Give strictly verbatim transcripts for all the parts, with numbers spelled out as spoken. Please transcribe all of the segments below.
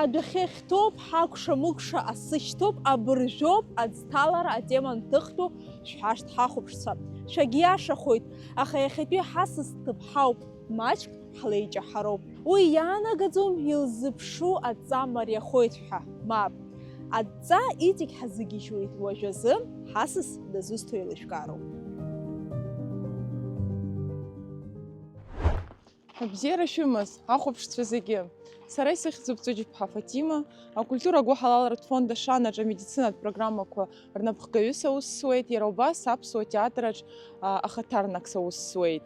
Адәахьы ахьҭоуп, ҳакәша-мыкәша асы шьҭоуп, абыржәоуп аӡҭалара атема анҭыхтәу, шәҳәашт ҳахәаԥшцәа. Шәагьиашахоит, аха иахьатәи ҳасас ҭыԥҳауп, маҷк ҳлеиҷаҳароуп. Уи иаанагаӡом илзыԥшу адҵа мариахоит ҳәа, мап. Адҵа иҵегь ҳазыгьежьуеит, уажәазы ҳасас дызусҭоу еилышәкаароуп. Абзиара шәымаз, ахәаԥшцәа зегьы! Сара исыхьӡуп Ҵәыџьԥҳа Фатима, акультура агәыҳалалратә фонд Ашанаҿ амедицинатә программақәа рнапхгаҩы саус суеит, иара убас аԥсуа театраҿ, а, ахаҭарнак саус суеит.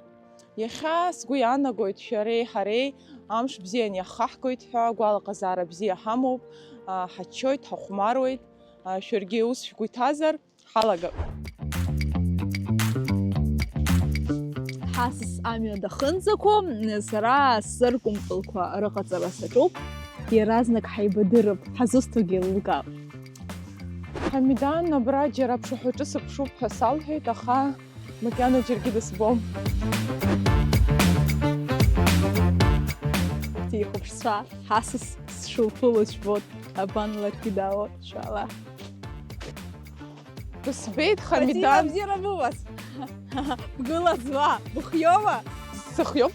Иахьа сгәы иаанагоит, шәареи ҳареи амш бзиан иаҳхаҳгоит ҳәа, агәалаҟазаара бзиа ҳамоуп, а, ҳаччоит, ҳахәмаруеит, а, шәаргьы ус шәгәы иҭазар, ҳалагап. Ҳасас амҩа дахынӡақәо, сара сыркәымпылқәа рыҟаҵара саҿуп, иаразнак ҳаибадырып, ҳазусҭоугьы еилылкаап. Ҳамидан, абра џьара аԥшаҳәаҿы сыԥшуп ҳәа салҳәеит, аха макьана џьаргьы дысбом. Ихәаԥшцәа, ҳасас сшуԥыло жәбоит, абан ларгьы даауа, иншаллаҳ. Бысбеит, Фатима, Ҳамидан. Бзиара бымаз. Бгылаӡуа, быхиоума? Сыхиоуп.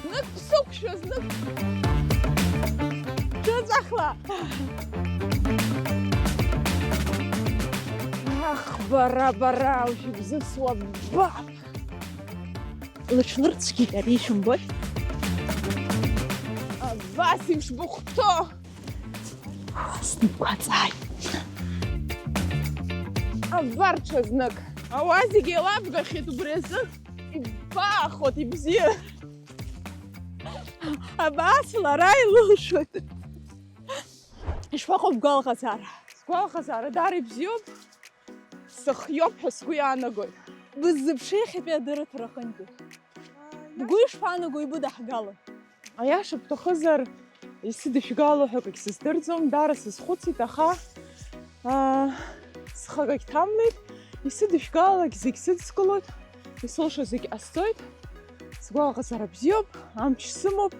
Знык бсықәшәа, знык. Ҿыцәахла. Ах, бара, бара, уажә ибзысуа, ба! Лыҽлырцәгьеит ари, ишәымбои? Абас еиԥш быхәҭоу! Снапқәа ҵааит. Абар ҽазнык. Ауаа зегьы еилабгахьеит убри азы. Ибаахоит, ибзиа. Абас лара илылшоит. Ишԥаҟоу бгәалаҟазаара? Сгәалаҟазаара даара ибзиоуп. Сыхиоуп ҳәа сгәы иаанагоит. Быззыԥши иахьатәи адырраҭара аҟынтәи? Бгәы ишԥаанаго ибыдаҳгало? Аиаша бҭахызар, исыдышәгало ҳәа акгьы сыздырӡом, даара сазхәыцит, аха, аа, схы акагь ҭамлеит, исыдышәгалалак зегь сыдыскылоит, исылшо зегь ҟасҵоит, сгәалаҟазаара бзиоуп, амч сымоуп,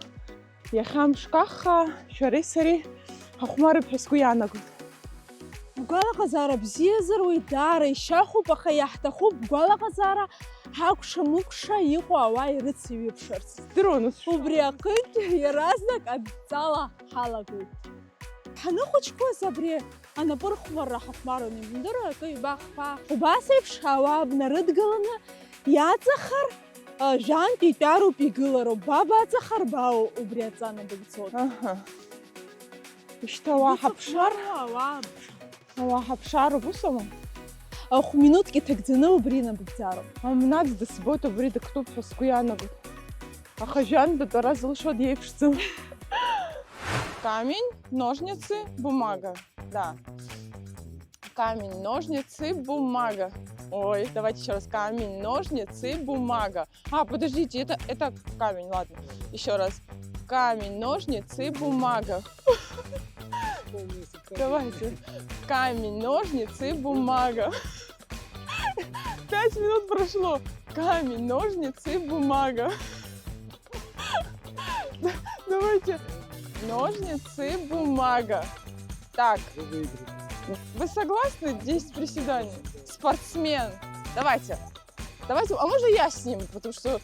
иахьа мшкахха шәареи сареи ҳахәмарып ҳәа сгәы иаанагоит. Бгәалаҟазаара бзиазар уи даара ишьахәуп, аха иаҳҭахуп бгәалаҟазаара ҳакәша-мыкәша иҟоу ауаа ирыцеиҩыбшарц. Здыруан ус шәҳәо. Убри аҟынтә иаразнак адҵала ҳалагоит. Ҳаныхәыҷқәаз абри анапырхәмарра ҳахәмаруан, ибымдыруа акы ҩба-хԥа. Убас еиԥш ауаа бнарыдгыланы иаҵахар, а, жәантә итәароуп, игылароуп. Ба баҵахар, баау, убри аҵа набыгӡоит. Аҳа. Ишьҭа ауаа ҳаԥшаар? Быцхәмаруа ауаа. Ауаа ҳаԥшаароуп, ус ама? Ахә минуҭк иҭагӡаны убри инабыгӡароуп. Амнаӡ дысбоит, убри дыктәуп ҳәа сгәы иаанагоит. Аха жәантә атәара зылшо диеиԥшӡам. Камень, ножницы, бумага. Да. Камень, ножницы, бумага. Ой, давайте ещё раз. Камень, ножницы, бумага. А, подождите, это, это камень, ладно. Ещё раз. Камень, ножницы, бумага. Давайте. Камень, ножницы, бумага. Пять минут прошло. Камень, ножницы, бумага. Давайте. Ножницы, бумага. Так. Вы выиграли. Вы согласны? Десять приседаний. Спортсмен. Давайте. Давайте, а можно я сниму? Потому что,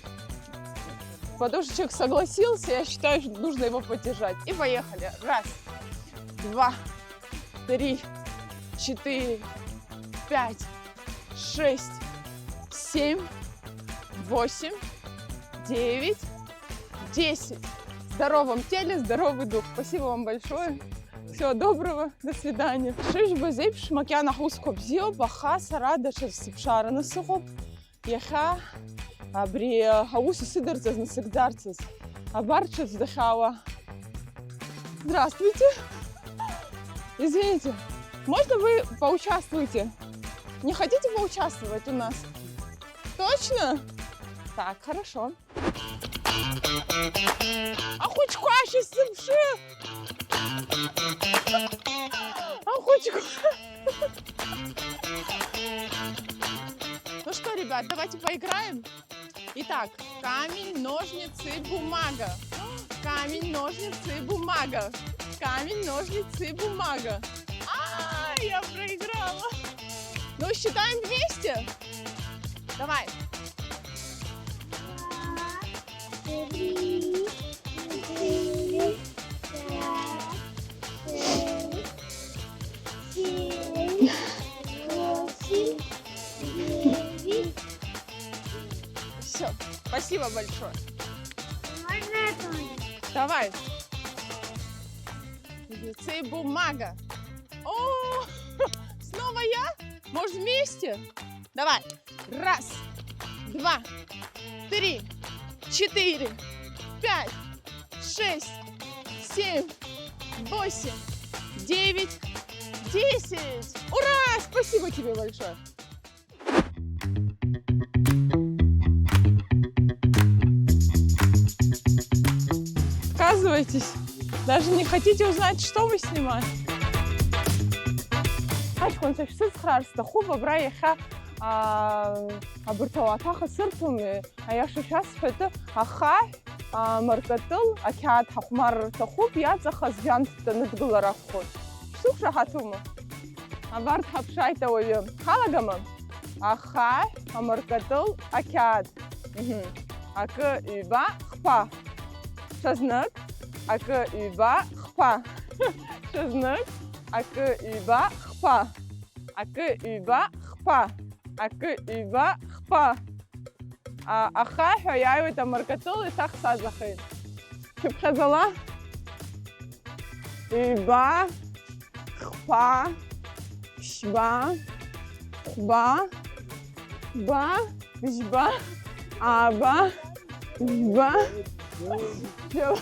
потому что человек согласился, я считаю, что нужно его поддержать. И поехали. Раз, два, три, четыре, пять, шесть, семь, восемь, девять, десять. В здоровом теле здоровый дух. Спасибо вам большое. Всего доброго. До свидания. Шыжәбаз еиԥш, макьана ҳусқәа бзиоуп, аха сара даҽа сыԥшаараны сыҟоуп. Иахьа абри аус исыдырҵаз, насыгӡарцаз. Абар ҽаӡә дахьаауа. Здравствуйте. Извините, можно вы поучаствуете? Не хотите поучаствовать у нас? Точно? Так, хорошо. Ахәыҷқәа шәысзыԥшы! Ахәыҷқәа. Ну что, ребят, давайте поиграем. Итак, камень, ножницы, бумага. Камень, ножницы, бумага. Камень, ножницы, бумага. А, я проиграла. Ну, считаем вместе. Давай. Два, три, четыре, пять, шесть, семь, восемь, девять. Всё, спасибо большое. Можно я тоже? Давай. Ножницы, бумага. О, снова я? Может, вместе? Давай. Раз, два, три, четыре, пять, шесть, семь, восемь, девять, десять. Ура! Спасибо тебе большое. Отказывайтесь. Даже не хотите узнать, что мы снимаем. Аҷкәынцәа, шәсыцхраар сҭахуп, абра иахьа, аа, абарҭ ауаҭах асырҭом, аиаша шәасҳәоит, ахаҳә, аа, маркатыл ақьаад ҳахәмарыр рҭахуп, иаҵахаз жәантә даныдгылар акәхоит. Шәсықәшаҳаҭума? Абарҭ ҳаԥшааит ауаҩы. Ҳалагама? Ахаҳә, амаркатыл, ақьаад. Мгм. Акы, ҩба, хԥа. Ҽазнык. Акы, ҩба, хԥа. Ҽазнык. Акы, ҩба, хԥа. Акы, ҩба, хԥа. Акы, ҩба, хԥа. А, ахаҳә иааиуеит амаркатыл, еиҭах саҵахеит. Шәыԥхьаӡала. Ҩба, хԥа, ԥшьба, хәба, ба, бжьба, ааба, жәба, ԥшьба.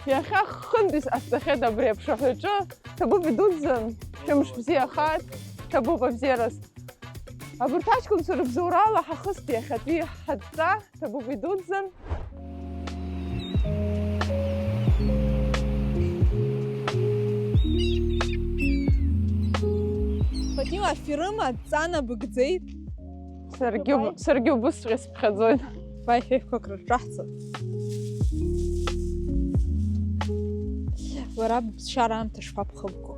Иахьа хынтә исҟасҵахьеит абри аԥшаҳәаҿы. Ҭабуп идуӡӡан, шәымш бзиахааит, ҭабуп абзиараз. Абарҭ аҷкәынцәа рыбзоурала ҳахыст иахьатәи ҳадҵа, ҭабуп идуӡӡан. Фатима, аферым адҵа набыгӡеит. Саргьы, саргьы убысҵәҟьа сыԥхьаӡоит. Баи, шәеиқәак рырҿаҳҵап. Уара быԥсшьара аамҭа шԥаԥхыбго?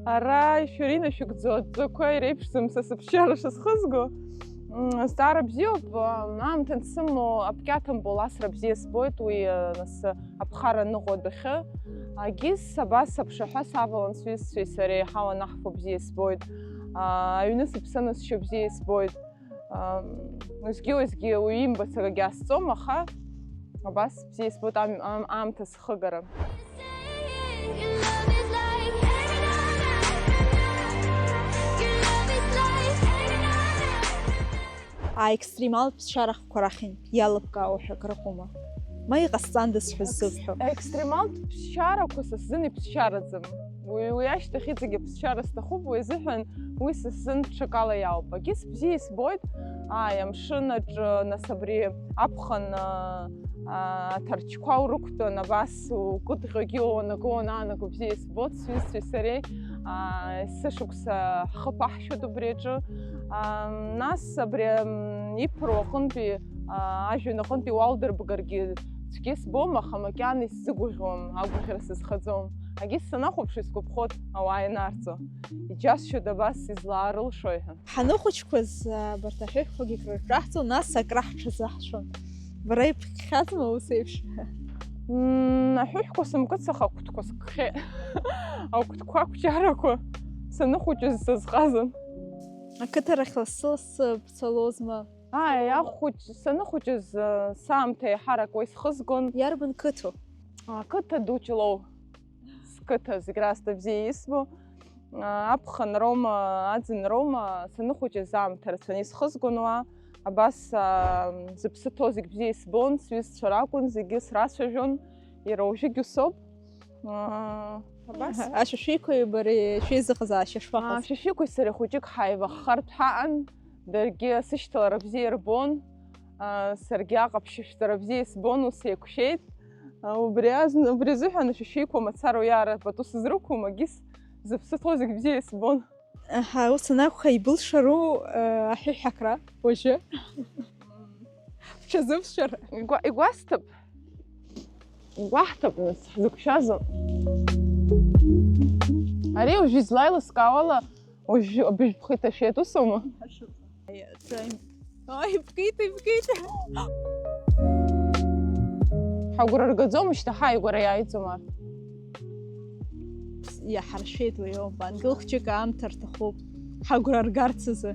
Ара ишәыри инашәыгӡо адҵақәа иреиԥшӡам са сыԥсшьара шысхызго. М, азҵаара бзиоуп, ам, аамҭа ансымоу аԥкьаҭампыл асра бзиа збоит, уи, а, нас, аԥхара аныҟоу адәахьы. Агьыс абас аԥшаҳәа савалан сҩызцәеи сареи ҳауанаҳфо бзиа избоит. А, аҩны сыԥсы анысшьо бзиа избоит. Ам, уеизгьы-уеизгьы уаҩы имбац акгьы аасҵом, аха абас бзиа избоит ам-, ам-, аамҭа схыгара. Аекстремалтә ԥсшьарақәа рахьынтә иалыбкаауа ҳәа акрыҟоума? Ма иҟасҵандаз ҳәа ззыбҳәо? Аекстремалтә ԥсшьарақәа са сзын иԥсшьараӡам. Уи, уи ашьҭахь иҵегьы ԥсшьара сҭахуп, уи азыҳәан уи са сзын ҽакала иаауп. Агьыс бзиа избоит, ааи, амшын аҿы, нас абри аԥхын, а, а, аҭарчқәа урықәтәан, абас укыдҟьогьы уанаго, уанаанаго бзиа избоит, сҩызцәеи сареи, а, есышықәса ҳхы ԥаҳшәоит убри аҿы. А, нас абри, м, иԥыруа аҟынтәи, а, ажәҩан аҟынтәи уалдырбгаргьы цәгьа избом, аха макьана исзыгәаӷьуам, агәаӷьра сызхаӡом. Агьыс санахәаԥш, исгәаԥхоит ауаа ианарҵо. Иџьасшьоит абас излаарылшои ҳәа. Ҳаныхәыҷқәаз, абарҭ аҳәыҳәқәагьы крырҿаҳҵон, нас акра ҳҽазаҳшәон. Бара ибкхьазма ус еиԥш? Мм, аҳәыҳәқәа сымкыц, аха акәтқәа скхьеит. Акәтқәа ақәҷарақәа саныхәыҷыз сызҟазан. Ақыҭарахь лассы-лассы бцалозма? Ааи, ахәыҷ-, саныхәыҷыз, э, саамҭа еиҳарак уа исхызгон. Иарбан қыҭоу? А, қыҭа ду Ҷлоу. Сқыҭа зегь раасҭа бзиа исбо. А, аԥхынроума, аӡынроума, саныхәыҷыз аамҭа рацәаны исхызгон уа. Абас, а, зыԥсы ҭоу зегь бзиа исбон, сҩызцәа ракәын, зегьы срацәажәон. Иара уажәыгь усоуп. Аа, абас. Ашәишәиқәеи бареи шәеизыҟазаашьа шԥаҟаз? Аа, ашәишәиқәеи сареи хәыҷык ҳаиваххартә ҳаҟан, даргьы сышьҭалара бзиа ирбон. Саргьы аҟаԥшьышәҵара бзиа исбон, ус еиқәшәеит. Убри азын, убри азыҳәан шәышәиқәа мацара уиаара пату сызрықәым, агьыс зыԥсы ҭоу зегь бзиа исбон. Аҳа, ус анакәха, ибылшару, э, аҳәыҳәакра уажәы? Бҽазыбшар? Игәа-, игәасҭап. Игәаҳҭап, нас, ҳзықәшәазу? Ари уажәы излаилыскаауала, уажәы абыжь бхы иҭашәеит, усоума? Ай, ибкит, ибкит. Ҳагәра ргаӡом, шьҭа ҳааигәара иааиӡом арҭ. Иаҳаршәеит уи ауп, ангел хәҷык аамҭа рҭахуп, ҳагәра ргарц азы.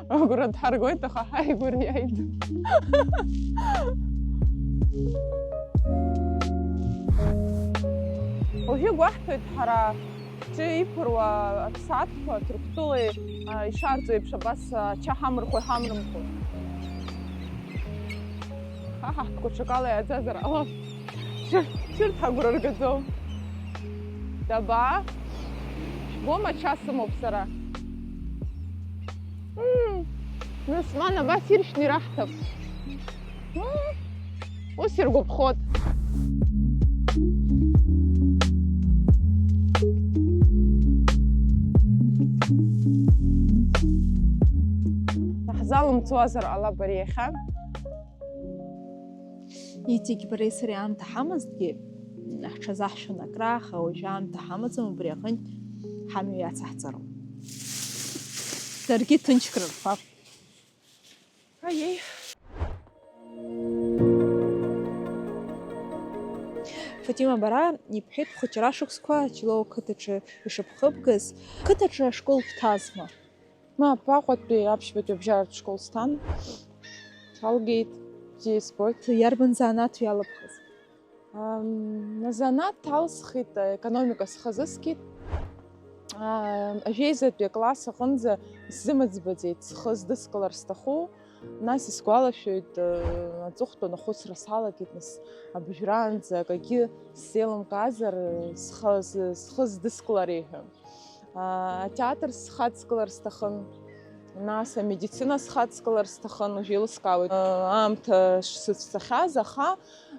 Агәра дҳаргоит, аха ҳааигәара иааиӡом. Уажәы игәаҳҭоит ҳара. Ҳҿы иԥыруа аԥсаатәқәа Ҭырқәтәылеи, а, ишаарҵо еиԥш, абас, а, ача ҳамырхәои ҳамрымхәои. Ҳа ҳаҳтәқәа ҽакала иааӡазар ҟалап. Шәырҭ, шәырҭ ҳагәра ргаӡом. Даба, шәбома, ача сымоуп сара. Мм, нас, ман, абас иршәны ираҳҭап. Мм. Ус иргәаԥхоит. Ҳзалымҵуазар ҟалап ари иахьа. Иҵегь бареи сареи аамҭа ҳамазҭгьы, ҳҽазаҳшәон акрааха, уажәы аамҭа ҳамаӡам, убри аҟынтә ҳамҩа иацаҳҵароуп. Даргьы ҭынчк рырфап. Аиеи. Фатима, бара ибҳәеит, бхәыҷра шықәсқәа Ҷлоу қыҭаҿы ишыбхыбгаз. Қыҭаҿы ашкол бҭазма? Мап, Аҟәатәи аԥшьбатәи абжьаратә школ сҭан. Салгеит, бзиа избоит. Иарбан занааҭ иалыбхыз? Ам, азанааҭ алсхит, аекономика схы азыскит. Ам, ажәеизатәи акласс аҟынӡа исзымыӡбаӡеит схы здыскылар сҭаху. Нас исгәалашәоит, э, аҵыхәтәан ахәыцра салагеит, нас абыжәраанӡа акагьы сзеилымкаазар, э, схы, схы здыскылари ҳәа. Аа, атеатр схаҵгылар сҭахын, нас амедицина схаҵгылар сҭахын, уажә еилыскаауеит, аа, аамҭа шсыцәцахьаз, аха,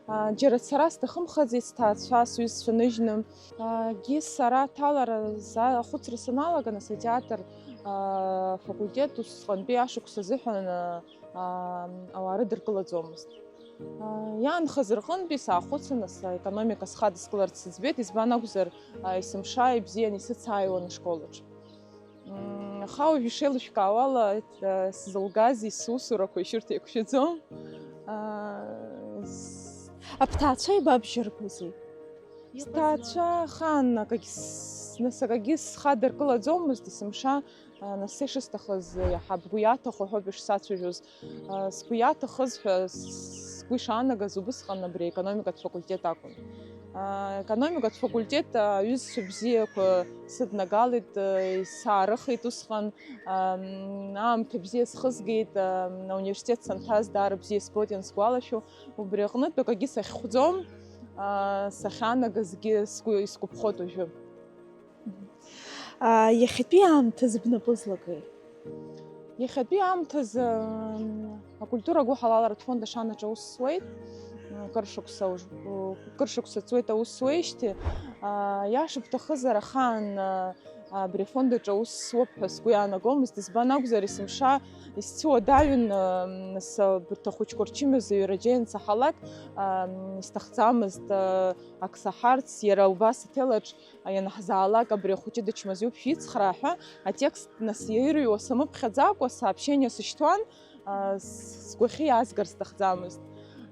аа, џьара сара сҭахымхаӡеит, сҭаацәа, сҩызцәа ныжьны. Аагьы сара аҭалара за-, ахәыцра саналага, нас атеатр, аа, факультет усҟантәи ашықәс азыҳәан, аа, аа, ауаа рыдыркылаӡомызт. Иаанхаз рҟынтәи саахәыцын, ас-, аекономика схадыскыларц сыӡбеит, избан акәзар, есымша ибзиан исыцааиуан ашколаҿ. М, аха уажә ишеилышәкаауала, сзылгаз, сусурақәа ишьырҭа еиқәшәаӡом. С- Абҭаацәа еибабжьаргәузеи? Сҭаацәа ахаан акагь с-, нас акагьы схадыркылаӡомызт, есымша, а, нас ишысҭахыз, иаҳа бгәы иаҭаху ҳәоуп ишсацәажәоз. А, сгәы иаҭахыз ҳәа с-, сгәы ишаанагаз убысҟан абри аекономикатә факультет акәын. А, аекономикатә факультет аҩызцәа бзиақәа сыднагалеит, а, исаарыхеит усҟан, ам, аамҭа бзиа схызгеит, ам, ауниверситет санҭаз даара бзиа сбоит иансгәалашәо. Убри аҟнытә акагьы сахьхәӡом, а, сахьаанагазгьы сгәы, исгәаԥхоит уажәы. А, иахьатәи аамҭазы бнапы злакеи? Иахьатәи аамҭазы, м, акультура агәыҳалалратә фонд Ашанаҿы аус суеит. М, кыр шықәса уж-, у-, кыр шықәса ҵуеит аус суеижьҭеи. А, иашабҭахызар ахаан, а, абри афонд аҿы аус суп ҳәа сгәы иаанагомызт. Избан акәзар, есымша исцәыуадаҩын, а, нас, а, абарҭ ахәыҷқәа рчымазаҩра џьа иансаҳалак, а, м, исҭахӡамызт, а, ак саҳарц, иара убас аҭелаҿ ианаҳзаалак, абри ахәыҷы дычмазаҩуп шәицхраа ҳәа атекст нас иаирҩуа самыԥхьаӡакәа сообщение сышьҭуан, а, с-, сгәахьы иаазгар сҭахӡамызт.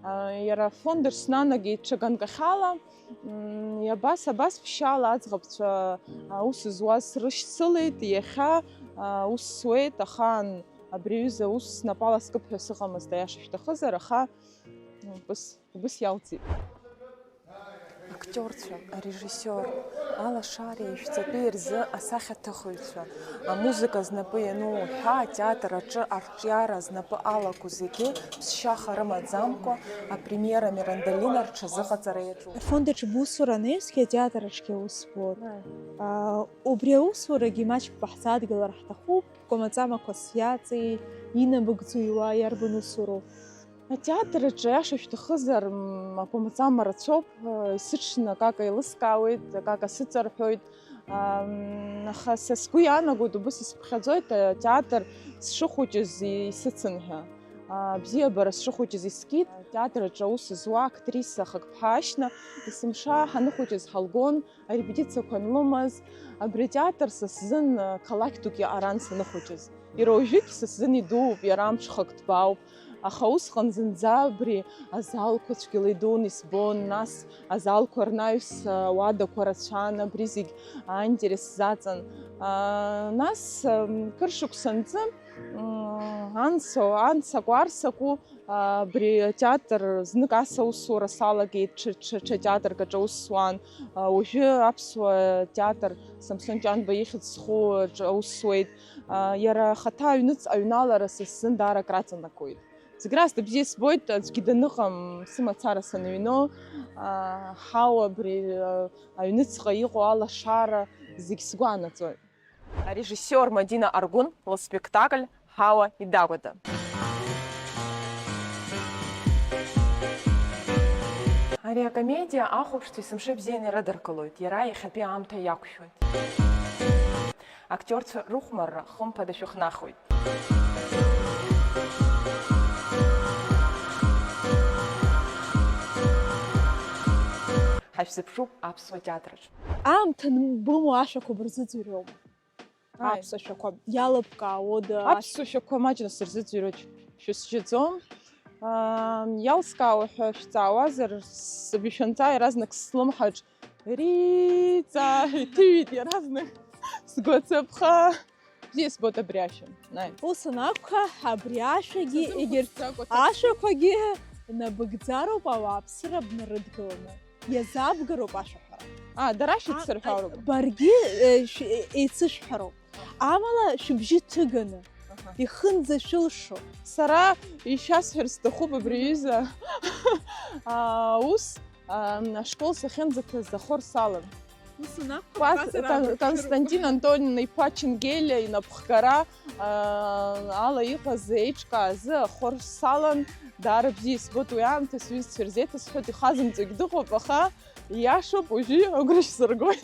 А, иара афонд аҿы снанагеит ҽа ганкахьала, м, абас, абас ԥшьаала аӡӷабцәа аус зуаз срышьцылеит, иахьа, а, аус суеит, ахаан абри аҩыза аус снапала скып ҳәа сыҟамызт, аиаша шәҭахызар, аха, м, убыс, убыс иалҵит. Актиорцәа, арежиссиор, алашареи ишәҵатәи рзы асахьаҭыхыҩцәа, амузыка знапы иану уҳәа, атеатр аҿы арҿиара знапы алаку зегьы ԥсшьаха рымаӡамкәа апремиера Мирандалина рҽазыҟаҵара иаҿуп. Афонд аҿы бусура анеизгьы атеатр аҿгьы аус збоит. Аа, убри аусурагьы маҷк баҳзадгылар ҳҭахуп, бкәамаҵамақәа сиаҵеи, инабыгӡо иуа иарбан усуроу? Атеатр аҿы, аиаша шәҭахызар, м, акәамаҵама рацәоуп, э, исыҽны акака еилыскаауеит, акака сыҵарҳәоит, ам, аха са сгәы иаанагоит, убыс исыԥхьаӡоит, атеатр сшыхәыҷыз исыцын ҳәа. А, бзиабара сшыхәыҷыз искит, атеатр аҿы аус зуа актриса Хакԥҳа Ашьна, есымша ҳаныхәыҷыз ҳалгон, арепетициақәа анлымаз, абри атеатр са сзын, а, қалақь дук иҟаран саныхәыҷыз. Иара уажәыгь са сзын идууп, иара амҽхак ҭбаауп. Аха усҟан зынӡа абри азалқәа цәгьала идууны исбон, нас азалқәа рнаҩс, а, ауадақәа рацәан, абри зегь аинтерес сзаҵан. А, нас, ам, кыр шықәса анҵы, м, анса, ансакәарсаку, Абри атеатр знык ас аусура салагеит, ҽа, ҽа, ҽа театрк аҿы аус суан. Уажәы аԥсуа театр Самсон Ҷанба ихьӡ зху аҿы аус суеит. Иара ахаҭа аҩныҵҟа аҩналара са сзын даара акраҵанакуеит. Зегь раасҭа бзиа сбоит, аӡәгьы даныҟам сымацара саныҩно. Ҳау абри аҩныҵҟа иҟоу алашара зегь сгәы анаҵоит. Арежиссиор Мадина Аргәын лыспектакль Ҳауа идагәада. Ари акомедиа ахәаԥшцәа есымша бзианы ирыдыркылоит, иара иахьатәи аамҭа иақәшәоит. Актиорцәа рыхәмарра хымԥада шәыхнахуеит. Ҳашәзыԥшуп аԥсуа театраҿ. Аамҭа анбымоу ашәақәа бырзыӡырҩуама? Ааи. Аԥсуа шәақәа иалыбкаауада? Аԥсуа шәақәа маҷны сырзыӡырҩуеит, шәысжьаӡом. Аа, иалскаауа ҳәа шәҵаауазар, сыбжьанҵа иаразнак слымҳаҿ Риҵа иҭыҩит иаразнак. Сгәацаԥха. Бзиа сбоит абри ашәа. Наи. Ус анакәха, абри ашәагьы, егьырҭ ашәақәагьы набыгӡароуп ауааԥсыра бнарыдгыланы. Иазабгароуп ашәаҳәара. А, дара шәыцырҳәароуп. Баргьы, э, шә-, э, еицышәҳәароуп. Амала шәыбжьы ҭыганы, аҳа, ихынӡашәылшо. Сара ишәасҳәар сҭахуп абри аҩыза. А, ус, а, ашкол сахьынӡаҭаз ахор салан. Ус анакәха, Кәас-, Кан-, Константин Антонин-иԥа Ченгелиа инапхгара, аа, ала иҟаз еиҿкаазы ахор салан, даара бзиа исбоит уи аамҭа, сҩызцәа ирзеиҭасҳәоит, ихазымҵогь дыҟоуп, аха ииашоуп, уажәы агәра шәсыргоит.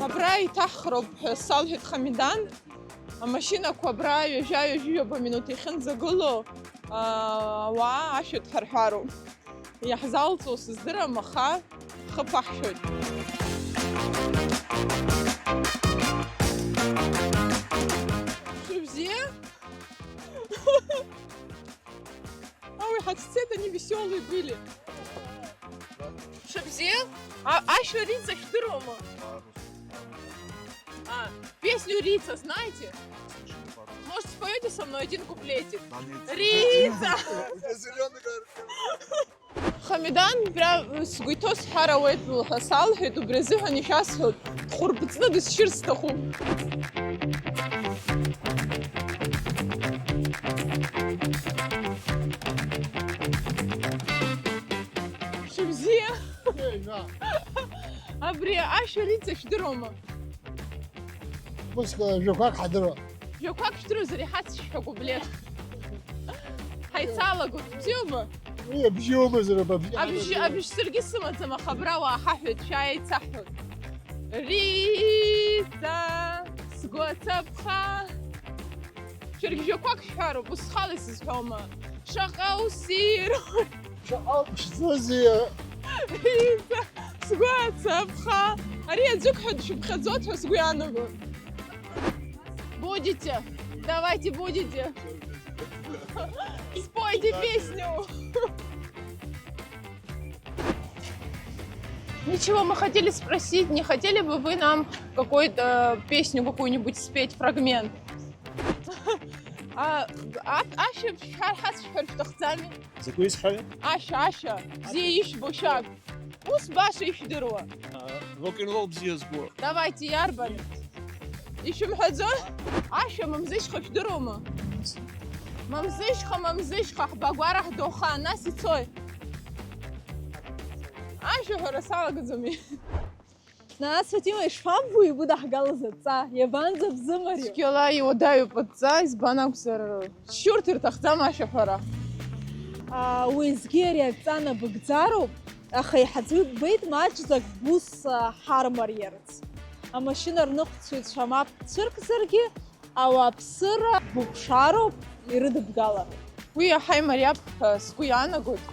Абра иҭаҳхроуп ҳәа салҳәеит Хамидан. Амашьынақәа абра ҩажәа-ҩажәиҩаба минуҭ иахьынӡагылоу, аа, ауаа ашәа дҳәарҳәароуп. Иаҳзалҵуа сыздырам, аха ҳхы ԥаҳшәоит. Шәыбзиа! Ой, как цвет они весёлые были. Шабзиев? А, Ашу Рица шәдыруама? А, песню Рица знаете? Может, споёте со мной один куплетик? Рица! Хамидан, прям сгәы иҭоу сҳәар ауеит ҳәа салҳәеит, убри азыҳәан ишәасҳәоит, дхәырбыҵны дысшьыр сҭахуп. Шәыбзиа! Абри ашәа Рица шәдыруама? Ус, жәақәак ҳадыруа. Жәақәак шәдыруазар, иҳацшәҳәа куплет. Ҳаицалагоит, бзиоума? Уи абжьы умазароуп, абжьы. Абжьы, абжьы саргьы сымаӡам, аха абра уааҳаҳәоит, шәааицаҳҳәоит. Риҵа, сгәы ацаԥха. Шәаргьы жәақәак шәҳәароуп, ус схала исызҳәома? Шаҟа уссиру! Шаҟа ԥшӡоузеи! Риҵа, сгәы ацаԥха! Ари аӡәык ҳәа дшәыԥхьаӡоит ҳәа сгәы иаанагон. Будете? Давайте будете. Спойте песню. Ничего, мы хотели спросить, не хотели бы вы нам какой-то песню какую-нибудь спеть, фрагмент? А, а, ашәа шәҳәар ҳацәшәар шәҭахӡами? Закәи исҳәари? Ашәа, ашәа, бзиа ишәбо шәак. Ус баша ишәдыруа. А, рок-н-ролл бзиа збо. Давайте, иарбан? Ишәымҳәаӡои? Ашәа Мамзышьха шәдыруама? Мамзышьха, Мамзышьха, ҳбагәара ҳдоуха, нас ицои? Ашәа ҳәара салагаӡами? Нас, Фатима, ишԥаббо ибыдаҳгалаз адҵа? Иабанӡабзымарио? Цәгьала иуадаҩуп адҵа, избан акәзар, шьурҭ ирҭахӡам ашәаҳәара. Аа, уеизгьы ари адҵа набыгӡароуп, аха иҳаӡбеит маҷӡак бус, аа, ҳармариарц. Амашьына рныҟәцаҩцәа мап цәыркзаргьы, ауааԥсыра быхәшароуп ирыдыбгалароуп. Уи иаҳа имариап ҳәа сгәы иаанагоит.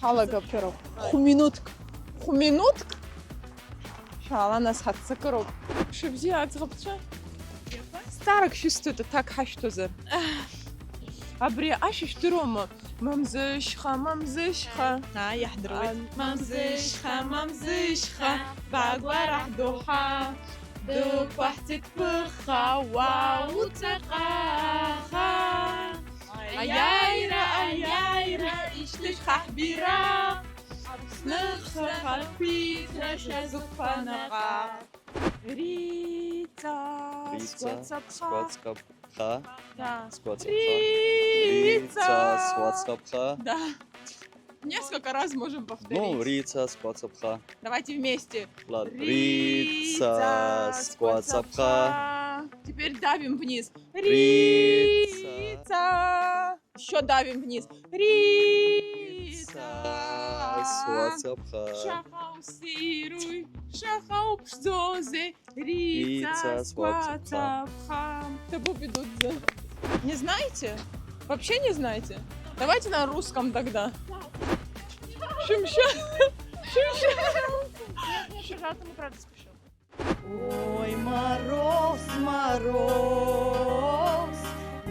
Ҳалагап. Хә-минуҭк. Хә-минуҭк? Шәаала, нас ҳаццакыроуп. Мшыбзиа аӡӷабцәа. Зҵаарак шәысҭоит, аҭак ҳашәҭозар. Абри ашәа шәдыруама? Мамзышьха, Мамзышьха. Аа, иаҳдыруеит. А, Мамзышьха, Мамзышьха, багәара ҳдоуҳа. Дықәаҳҵеит ԥыхха, уа уҵаҟаха. Аиааира, аиааира, ишьҭышьха ҳбира. Аԥсны хақәиҭра шәазықәԥанаҟа. Риҵа, Риҵа, сгәацаԥха. Сгәацаԥха. Да. Сгәацаԥха. Риҵа. Риҵа, сгәацаԥха. Да. Несколько раз можем повторить. Ну, Рица, сгәацаԥха. Давайте вместе. Ладно. Рица, сгәацаԥха. Теперь давим вниз. Рица. Рица. Ещё давим вниз. Рица. Рица, сгәацаԥха. Шаха усируй, шаха уԥшӡозеи. Рица, Рица, сгәацаԥха. Сгәацаԥха. Табу Бедудзе. Не знаете? Вообще не знаете? Давайте на русском тогда. Шимша. Шимша. Я, я пожалуйста, мы правда спешим. Ой, мороз, мороз,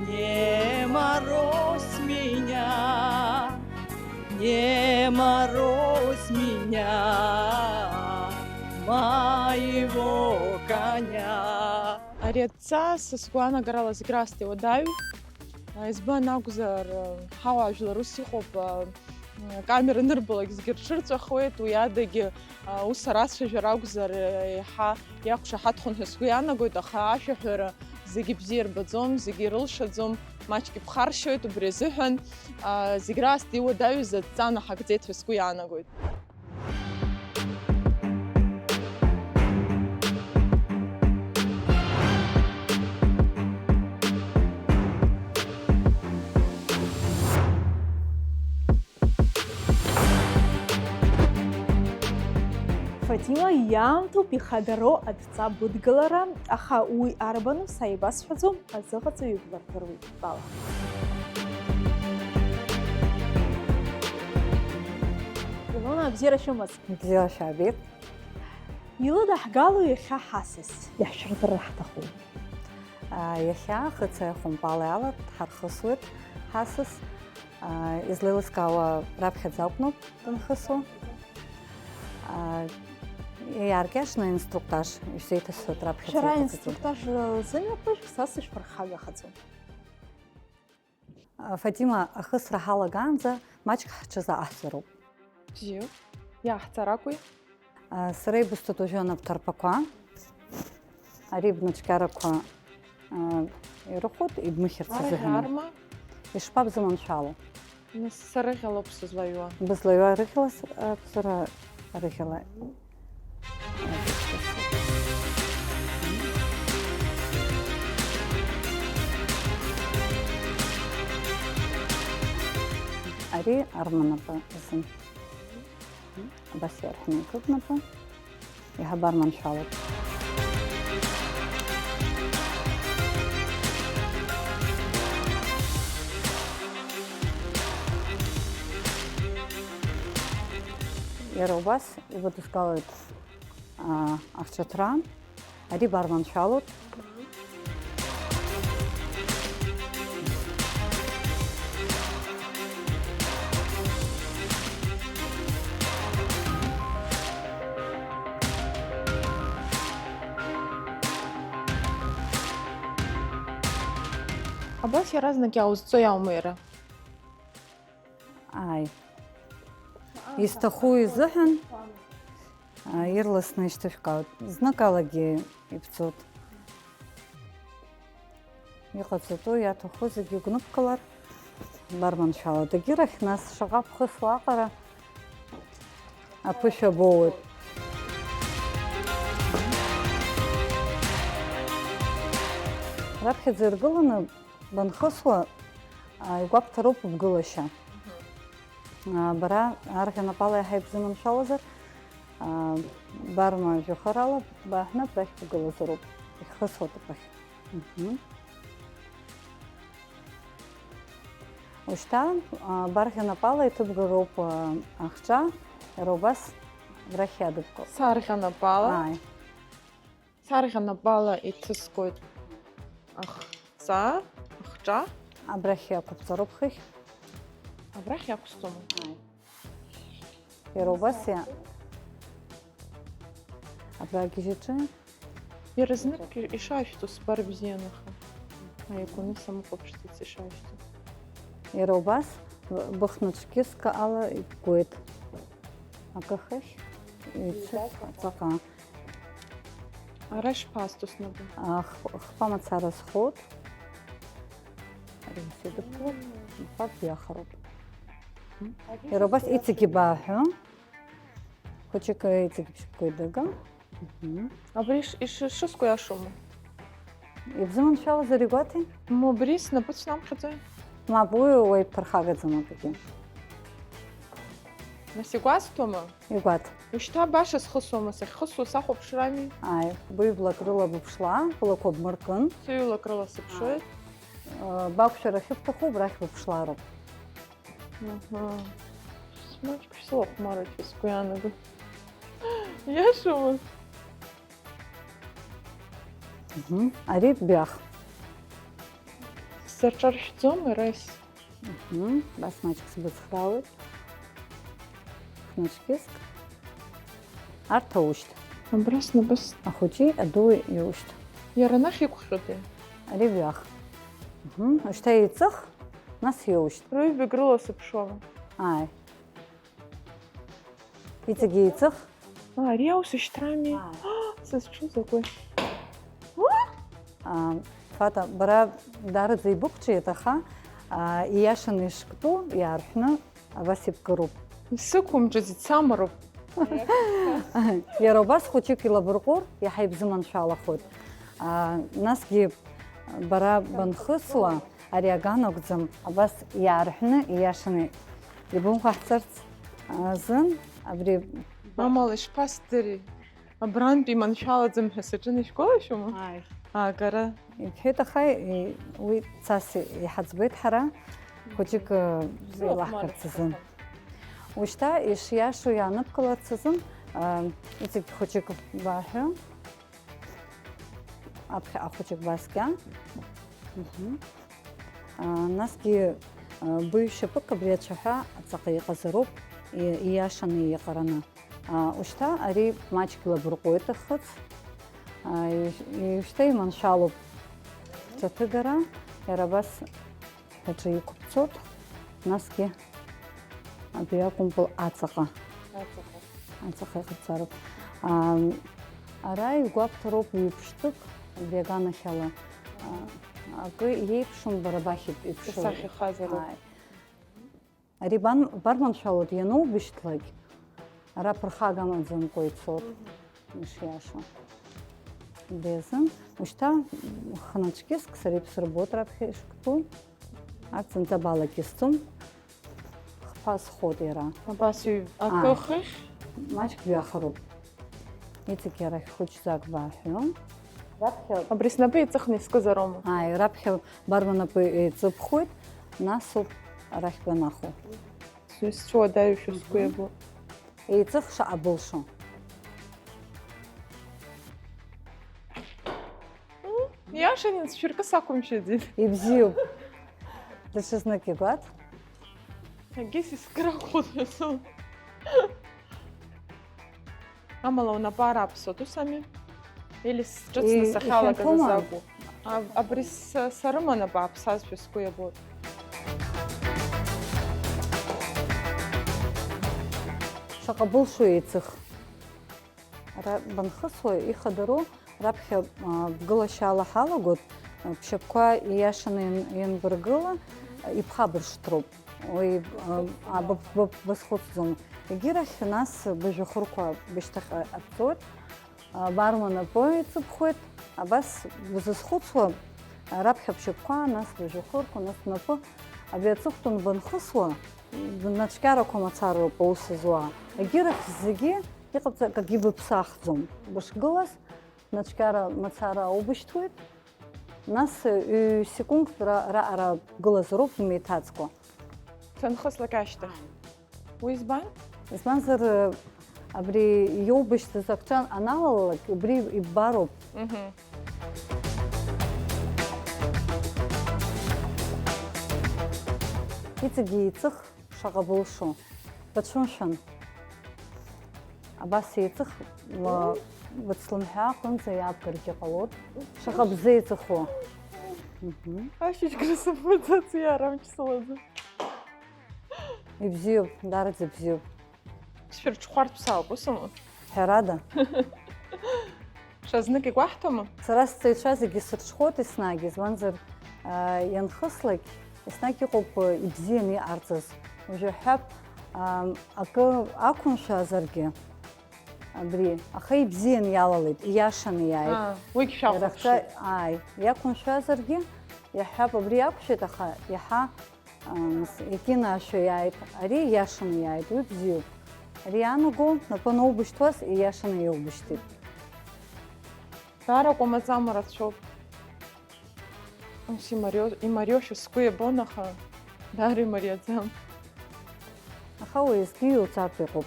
не морозь меня, не морозь меня, моего коня. Ари адҵа са сгәаанагарала зегь раасҭа иуадаҩуп. Избан акәзар, ҳауаажәлар ус иҟоуп, акамера анырбалак зегьы рҽырҵәахуеит, уи адагьы, ус арацәажәара акәзар, еиҳа иақәшаҳаҭхон ҳәа сгәы иаанагоит, аха ашәаҳәара зегьы бзиа ирбаӡом, зегьы ирылшаӡом, маҷк иԥхаршьоит, убри азыҳәан, зегь раасҭа иуадаҩыз адҵа наҳагӡеит ҳәа сгәы иаанагоит. Фатима, иаамҭоуп ихадароу адҵа быдгылара, аха уи арбану, са ибасҳәаӡом, азыҟаҵаҩ иблырдыруеит. Бала. Илона, абзиара шәымаз. Бзиала шәаабеит. Илыдаҳгало иахьа ҳасас, иаҳшәырдырра ҳҭахуп. Иахьа хыцәа хәымпала иалан ҳархысуеит ҳасас. Излеилыскаауа раԥхьаӡа акәноуп данхысуа. Иааркьаҿны инструктаж ишәзеиҭасҳәоит раԥхьаӡа. Шәара иҟаҵатәу инструктаж зымҩаԥыжә са сышәԥырхагахаӡом. Фатима, ахысра ҳалагаанӡа маҷк ҳҽазааҳзароуп. Бзиоуп. Иааҳҵар акәи? Сара ибысҭоит уажәы анапҭарԥақәа. Ари бнацәкьарақәа, ирыхәоит, ибмыхьырц азыҳәан. Арыӷьарма? Ишԥабзыманшәало? Нас сарыӷьалоуп сызлаҩуа. Бызлаҩуа арыӷьала с-, акәзар, арыӷьала. Ари арманапы азын. Абас иарҳәны икыднапы. Иаҳа барманшәалоуп. Иара убас ибыдыскылоит, а, ахьчаҭра. Ари барманшәалоуп. Абас иаразнак иааузҵо иаума иара? Ааи. Изҭаху изыҳәан, аа, ирласны ишьҭышәкаауеит. Знык алагьы ибҵоит. Иҟаҵатәу, иаҭаху зегьы угәныбкылар, барманшәала дагьырахь, нас шаҟа ԥхыӡла аҟара аԥышәа боуеит. Раԥхьаӡа иргыланы банхысуа, а, игәабҭароуп бгылашьа. Мгм. А, бара арӷьа напала иаҳа ибзыманшәалазар, а, барма жәохарала баҳәны абрахь бгылазароуп, ихысуа аҭыԥахь. Мгм. Ушьҭа, а, барӷьа напала иҭыбгароуп, а, ахҿа, иара убас абрахь иадыбгоуп. Сарӷьа напала? Ааи. Сарӷьа напала иҭысгоит ахҵа, ахҿа. Абрахь иақәыбҵароуп хыхь. Абрахь иақәсҵома? Ааи. Иара убас иа-, абра гьежьаҿы. Иара знык ишашәҭо сбар бзиан, аха аиакәаны самыхәаԥшӡац ишашәҭо. Иара убас б-, быхнаҿ кьыск ала ибгоит. Акы хыхь, ҩцәа, ҵаҟа. Ара ишԥасҭо снапы? А, х-, хԥа мацара схоит. Ари ус идыԥуп, мм, мхәа биахароуп. Мгм. Иара убас иҵегьы бааҳәы. Хәыҷык иҵегьы бшьапқәа идыга. Мгм. Абри иш-, иш-, ишыску иашоума? Ибзыманшәалазар игәаҭеи? Ма убри снапы цәнамхьаӡои? Мап, уи уаҩ дԥырхагаӡам акгьы. Нас игәасҭома? Игәаҭ. Ушьҭа баша схысуама, сахьхысуа сахәаԥшрами? Ааи, быҩблак рыла быԥшла, былақәа бмыркын. Сыҩлак рыла сыԥшуеит. Ааи. Бақәшәара ахьыбҭаху, убрахь быԥшлароуп. Аҳа. Маҷк шәсылахәмаруеит ҳәа сгәы иаанагоит. Иашоума? Мгм. Ари бҩах. Сзаҿаршәӡом, Раис. Мгм. Абас маҷк сбыцхраауеит. Хнаҿкьыск. Арҭ аушьҭ. Абра снапы с- Ахәыҷи адуи иушьҭ. Иара анахь иқәхьоитеи? Ари бҩах. Мгм. Ушьҭа еиҵых, нас иоушьҭ. Рыҩбагь рыла сыԥшуама? Ааи. Иҵегь еиҵых. А, ари аус ишьҭрами? Ааи. Сызҿу закәи? А, Фата, бара даараӡа ибықәҿиеит, аха, а, ииашаны ишктәу иаарҳәны абас ибкыроуп. Исықәымҿыӡит, самароуп. Иара убас хәыҷык илабырҟәыр, иаҳа ибзыманшәалахоит. А, насгьы бара банхысуа, ари аган акәӡам, абас иаарҳәны, ииашаны ибымхаҳҵарц азын абри. Амала ишԥасдыри? Абрантәи иманшәалаӡам ҳәа саҿын, ишәгәалашәома? Ааи. Аагара. Ибҳәеит, аха, и-, уи цас и-, иҳаӡбеит ҳара, хәыҷык, э, еилаҳкаарц азын. Ушьҭа ишиашоу иааныбкыларц азын, э, иҵегь хәыҷык баҳәа, аԥхьаҟа хәыҷык баскьа. Мгм. А, насгьы, а, быҩ шьапык абри ацәаҳәа аҵаҟа иҟазароуп, и-, ииашаны иҟараны. А, ушьҭа ари маҷк илабырҟәуеит ахыц. А, и-, и-, ушьҭа иманшәалоуп ҵаҭыгара, иара абас аҿы иқәыԥҵоит, насгьы абри акәымпыл аҵаҟа. Аҵаҟа. Аҵаҟа иҟарҵароуп. А, ара игәаԥҭароуп ҩ-ԥштәык, абри аганахьала. А, акы иеиԥшым, бара бахь иԥшуеит. Исахьахазароуп. Ааи. Ари бан-, барманшәалоит ианоубышьҭлак, ара ԥырхага амаӡамкәа ицоит, мгм, ишиашоу. Убри азын, ушьҭа хнаҿкьыск сара ибсырбоит раԥхьа ишктәу. Арҭ зынӡа балак исҵом. Хԥа схоит иара. Абас ҩ-, акы, ааи, хыхь? Маҷк ҩахароуп. Иҵегь арахь хәыҷӡак баҳәо. Раԥхьа. Абри снапы иҵыхны искызароума? Ааи, раԥхьа барма напы еиҵыбхуеит, насоуп арахь банахо. Сцәуадаҩушәа сгәы, мгм, иабо. Еиҵых шаҟа былшо. Мм, иашан, цәыркы сақәымшәаӡеит. Ибзиоуп. Даҽазнык игәаҭ. Егьыс искырахәхоит ҳәа сыҟоуп. Амала унапы ара аԥсуа ус ами? Или сҿыцны сахьалагаз азы акәу? А-, абри са-, сарыман абааԥсазшәа сгәы иабоит. Шаҟа былшо еиҵых. Ара банхысуа, ихадароу раԥхьа, а, бгылашьала ҳалагоит, а, бшьапқәа ииашаны иан-, ианбыргыла, а, ибхабыршҭроуп. Уи, а, а, б-, б-, базхәыцӡом. Егьирахь, нас быжәҩахырқәа бышьҭахьҟа абҵоит. А, барманапы иҵыԥхуеит. Абас бзызхәыцуа, а, раԥхьа бшьапқәа, нас быжәҩахырқәа, нас бнапы. Абри аҵыхәтәан банхысуа, бнацәкьарақәа мацароуп аус зуа. Егьирахь зегьы иҟабҵа-, акгьы быԥсахӡом. Бышгылаз, бнацәкьара мацара аубышьҭуеит. Нас ҩ-секундк ра-, раҟара бгылазароуп бмеиҭаҵкәа. Санхыслак ашьҭахь. Уи избан? Избанзар, абри иоубышьҭыз акҿа аналалалак, убри иббароуп. Мгм. Иҵегьы еиҵых шаҟа былшо. Бацәымшәан. Абас еиҵых, ма-, быцлымҳәа аҟынӡа иаабгаргьы ҟалоит. Шаҟа бзеиҵыху. Мгм. Ашьыжьгара сымбаӡац, иара амч сылаӡам. Ибзиоуп, даараӡа ибзиоуп. Сшәырҽхәартә саауп, ус аума? Ҳәарада. Ҽазнык игәаҳҭома? Сара сҵаҩцәа зегьы сырҽхәоит еснагь, избанзар, аа, ианхыслак, еснагь иҟоуп, ибзианы иҟарҵаз. Уажәы ҳәап, аа, акы ақәымшәазаргьы, абри, аха ибзианы иалалеит, ииашаны иааит. Аа, уигь шәахәаԥшит. Иара хьҭа, ааи, иақәымшәазаргьы, иаҳҳәап, абри иақәшәеит, аха иаҳа Ам, с-, иакьынаашәа иааит. Ари ииашаны иааит, уи бзиоуп. Ари иаанаго, напы аноубышьҭуаз, ииашаны иоубышьҭит. Даара кәамаҵама рацәоуп. Ус имарио-, имариошәа сгәы иабон, аха даара имариаӡам. Аха уеизгьы иуҵартә иҟоуп.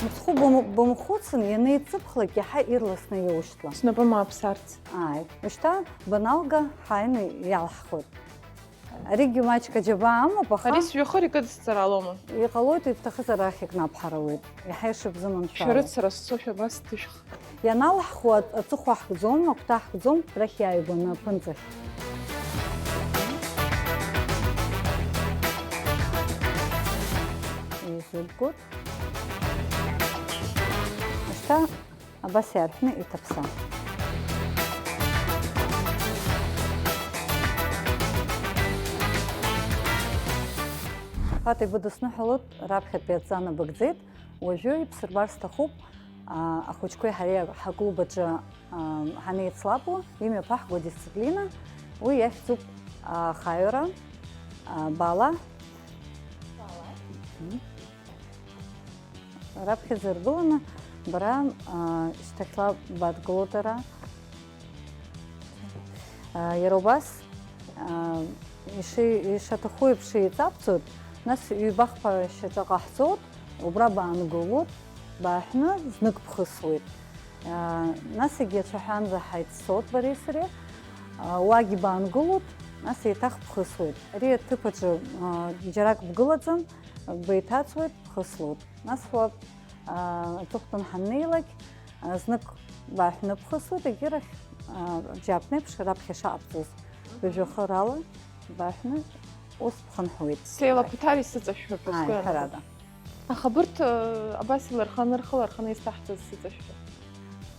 Мыцхәы бым-, бымхәыцын, ианеиҵыԥхлак, иаҳа ирласны иоушьҭуа. Снапы мааԥсарц. Ааи, ушьҭа баналга, ҳааины иалҳхуеит. Аригьы маҷк аџьабаа амоуп, аха ари сҩахыр икыдысҵар ҟалома? Иҟалоит, ибҭахызар арахь икнабҳаруеит. Иаҳа ишыбзыманшәало. Шәарыцара сцошәа абас ҭышәх. Ианалҳхуа аҵыхәа ҳкӡом, агәҭа ҳкӡом, рахь иааигәаны аԥынҵахь. Изыбгоит. Ушьҭа Абас иаарҳәны иҭаԥса. Хаҭа ибыдысныҳәалоит, раԥхьатәи адҵа набыгӡеит, уажәы ибсырбар сҭахуп, а, ахәыҷқәеи ҳареи ҳаклуб аҿы, а, ҳанеицлабуа, имҩаԥаҳго адисциплина, уи иахьӡуп, а, ахаҩара, а, бала. Бала. Мгм. Раԥхьаӡа иргыланы бара, аа, шьҭахьла бадгылоит ара. Аа, иара убас, аа, иши-, ишаҭаху еиԥш еиҵабҵоит, нас ҩба-хԥа шьаҿа ҟаҳҵоит, убра баангылоит, бааҳәны знык бхысуеит. Аа, нас егьи ацәаҳәанӡа ҳаиццоит бареи сареи, аа, уагьы баангылоит, нас еиҭах бхысуеит. Ари аҭыԥ аҿы, аа, џьарак бгылаӡам, беиҭаҵуеит, бхыслоит. Нас уа, аа, аҵыхәтәан ҳаннеилак, аа, знык бааҳәны бхысуеит, егьирахь, аа, абжьааԥнеиԥш раԥхьа шаҟабҵоз, быжәҩахырала бааҳәны ус бхынҳәуеит. Сеилақәа ҭар исыҵашәҳәап, ааи, сгәы иаанагоит. Ҳәарада. Аха абырҭ, э, абас иларханы, рхы ларханы изҭаҳҵаз сыҵашәҳәап.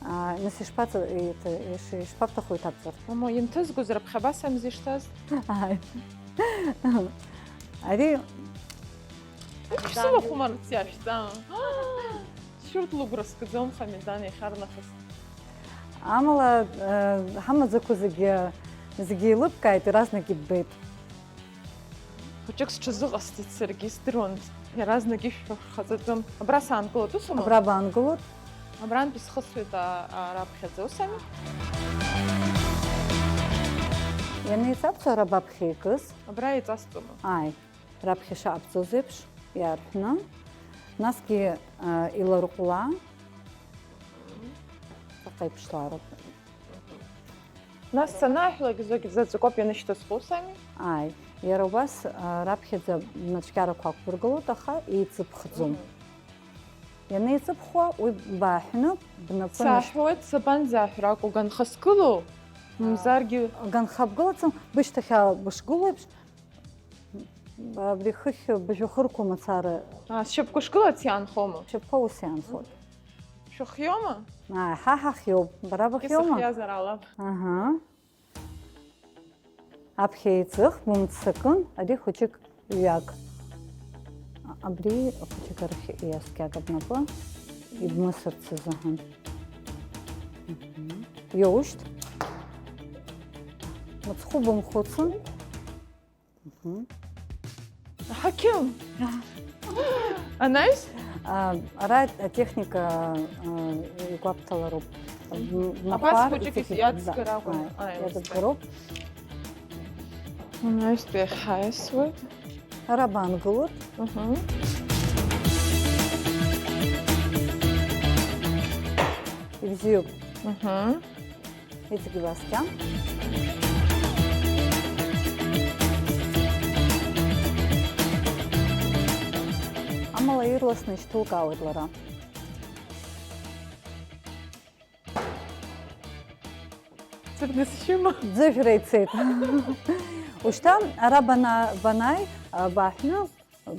Аа, нас ишԥаҵа-, иҭ-, иш-, ишԥабҭаху иҭабҵар? Мамоу, инҭызгозар, аԥхьа абас ами ишҭаз? Ааи. Ари Ԥшыла хәмарц иашәҵа. Шьурҭ лыгәра згаӡом Хамидан иахьарнахыс. Амала, э, ҳамаӡақәа зегьы, зегьы еилыбкааит, иаразнак иббеит. Хәыҷык сҽазыҟасҵеит саргьы, издыруан, иаразнак ишәҳәо ҳхаҵатәым. Абра саангылоит, ус аума? Абра баангылоит. Абрантәи схысуеит, а, а, раԥхьаӡа, ус ами? Ианеиҵабҵо ара баԥхьа икыз? Абра еиҵасҵома? Ааи, раԥхьа ишаҟабҵоз еиԥш иаарҳәны, насгьы, а, иларҟәла, ҵаҟа иԥшлароуп. Нас санааҳәлак, зегь заҵәык ауп ианышьҭысху, ус ами? Ааи, иара убас, а, раԥхьаӡа бнацәкьарақәа ақәбыргылоит, аха еиҵыԥхӡом. Мгм. Ианеиҵыԥхуа, уи бааҳәны, бнапы нышьҭ- Саҳәуеит, сабанӡаҳәра акәу, ганха сгылоу? Мамзаргьы ганха бгылаӡом, бышьҭахьала бышгылоу еиԥш, абри хыхь быжәҩахырқәа мацара. А, сшьапқәа шгылац иаанхома? Шьапқәа ус иаанхоит. Шәыхиома? Ааи, ҳа ҳахиоуп, бара бахиома? Исыхиазар алам. Аҳа. Аԥхьа еиҵых, бымццакын, ари хәыҷык ҩак. Абри хәыҷык арахь иаскьаг бнапы, ибмысырц азыҳәан. Мгм. Иоушьҭ. Мыцхәы бымхәыцын. Мгм. Аҳақьым! Анаҩс? А, ара атехника, а, игәабҭалароуп. М, Абас махәар хәыҷык иҵегь, иацгар да, акәын. Ааи, аи, иацгароуп. Анаҩстәи иахьҳаиасуеит. Ара баангылоит. Мгм. Ибзиоуп. Мгм. Иҵегь убасҵәҟьа. Амала ирласны ишьҭылкаауеит лара. Ӡыргысшьыма? Ӡыжәра ицеит. Ушьҭа ара бана-, банааи, а, бааҳәны,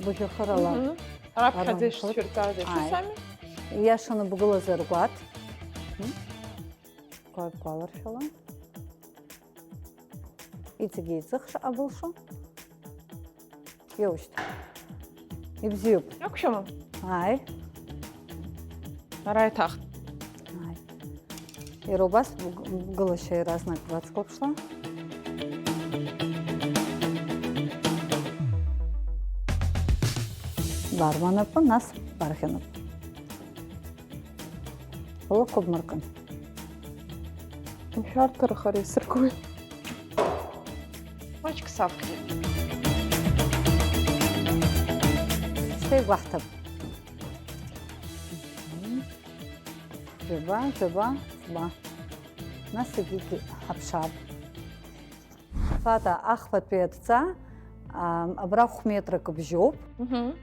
быжәҩахырала. Мгм. Раԥхьаӡа ара ишсшәырҵаз еиԥш, ааи, ами? Иашаны бгылазар гәаҭ. Мгм. Гәаҭ гәаларшәала. Иҵегь еиҵых шаҟа былшо. Иоушьҭ. Ибзиоуп. Иақәшәома? Ааи. Ара иҭахт. Ааи. Иара убас бг-, бгылашьа иаразнак бацклаԥшла. Барма напы, нас барӷьа напы. Лықәыбмыркын. Ишәарҭарахар исыргоит. Маҷк саԥхьеит. Шьҭа игәаҳҭап. Ҩба, ҩба, ҩба. Нас егьигьы ҳаԥшаап. Фата, ахԥатәи адҵа, а, абра хә-метрак бжьоуп. Мгм.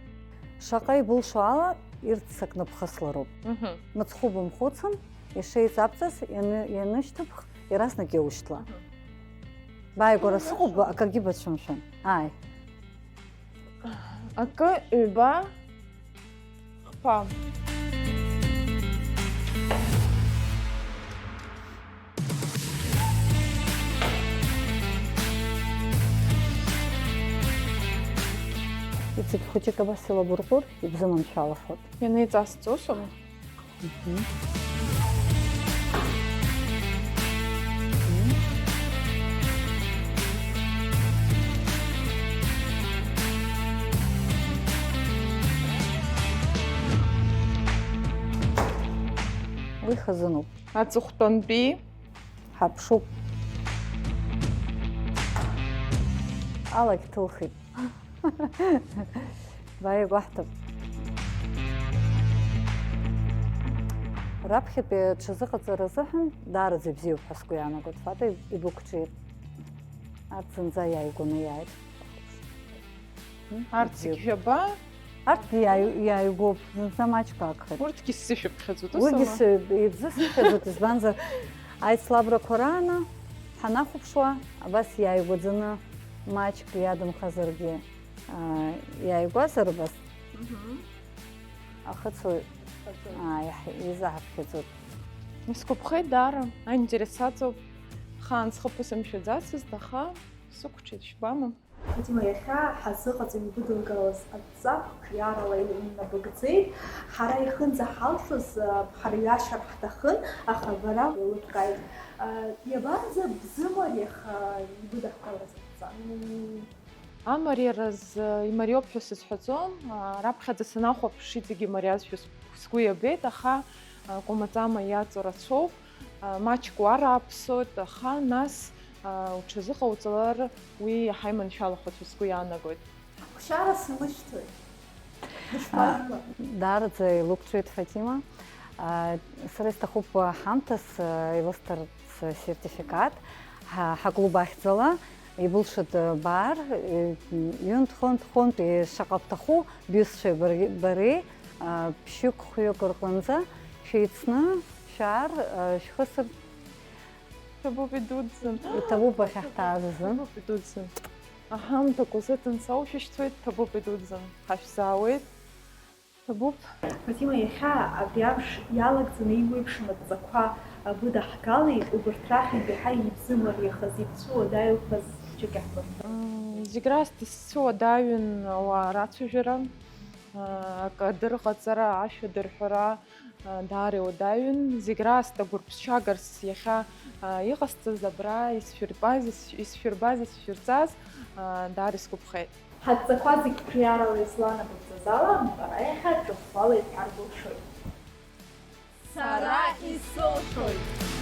Шаҟа ибылшо ала, ирццакны бхыслароуп. Мгм. Мыцхәы бымхәыцын, ишеиҵабҵаз ианы-, ианышьҭыбх, иаразнак иоушьҭла. Мгм. Бааигәара сыҟоуп, акагьы бацәымшәан. Ааи. Акы, ҩба, хԥа. Иҵегь хәыҷык абас илабурҟәыр, ибзыманшәалахоит. Ианеиҵасҵо усума? Мгм. Уи хазыноуп. Аҵыхәтәантәи? Ҳаԥшуп. Алагь ҭылхит. Бааигәаҳҭап. Раԥхьатәи аҽазыҟаҵара азыҳәан даараӡа ибзиоуп ҳәа сгәы иаанагоит, Фата, ибықәҿиеит. Арҭ зынӡа иааигәаны иааит. Арҭ зегь жәаба? Арҭгьы иааи-, иааигәоуп, зынӡа маҷк агхеит. Урҭгьы сзышәыԥхьаӡоит, ус ама? Уигьы сы-, ибзысыԥхьаӡоит, избанзар, аицлабрақәа рааны ҳанахәаԥшуа, абас иааигәаӡаны маҷк иадымхазаргьы, аа, иааигәазар абас, мгм, ахыцуаҩ, аа, иаҳ-, изаҳаԥхьаӡоит. Исгәаԥхеит даара, аинтерес аҵоуп. Хаан схы ԥысымшәаӡацызт, аха сықәҿиеит, шәбама? Фатима, иахьа ҳазыҟаҵаҩ ибыдылгалаз адҵа қәҿиарала инабыгӡеит. Ҳара ихынӡаҳалшоз, а, ҳарҩашар ҳҭахын, аха бара еилыбкааит. А, иабанӡа бзымариах, а, ибыдаҳкылаз адҵа? Амариараз, а, имариоуп ҳәа сызҳәаӡом. А, раԥхьаӡа санахәаԥш, иҵегь имариазшәа с-, сгәы иабеит, аха, а, кәамаҵама иаҵоу рацәоуп. А, маҷк уарааԥсоит, аха нас, а, уҽазыҟауҵалар, уи иаҳа иманшәалахоит ҳәа сгәы иаанагоит. Ҳақәшьара сымышьҭуеит. Дышԥажәбо? А, даараӡа илықәҵәеит Фатима. А, сара исҭахуп, а, ҳамҭас, а, илысҭарц асертификат. Ҳа-, ҳаклуб ахьӡала, ибылшоит, а, баар, е, ҩынтә-хынтә, хынтә, е, шаҟа бҭаху, бҩызцәеи бареи, бареи, Ԥшьҩык-хәҩык рҟынӡа шәеицны шәаар, шәхы сыр- Ҭабуп идуӡӡан. Иҭабуп ахьаҳҭааз азы. Ҭабуп идуӡӡан. Аҳамҭақәа зыҭан соушәышьҭуеит, ҭабуп идуӡӡан. Ҳашәзаауеит. Ҭабуп. Фатима, иахьа абри амш иалагӡаны еиуеиԥшым адҵақәа быдаҳгалеит, убырҭ рахьынтә еиҳа ибзымариахаз, ибцәыуадаҩхаз хәыҷык иаҳбырҭа. Зегь раасҭа сцәыуадаҩын ауаа рацәажәара, акадыр ҟаҵара, ашәа дырҳәара, даара иуадаҩын. Зегь раасҭа гәырԥсчагарс иахьа иҟасҵаз, абра исшәырбаз, исшәырбаз, исшәырҵаз даара исгәаԥхеит. Ҳадҵақәа зегь қәҿиарала изланагәыдҵаз ала, бара иахьа ҿырԥшрала ибҳәар былшоит. Сара исылшоит!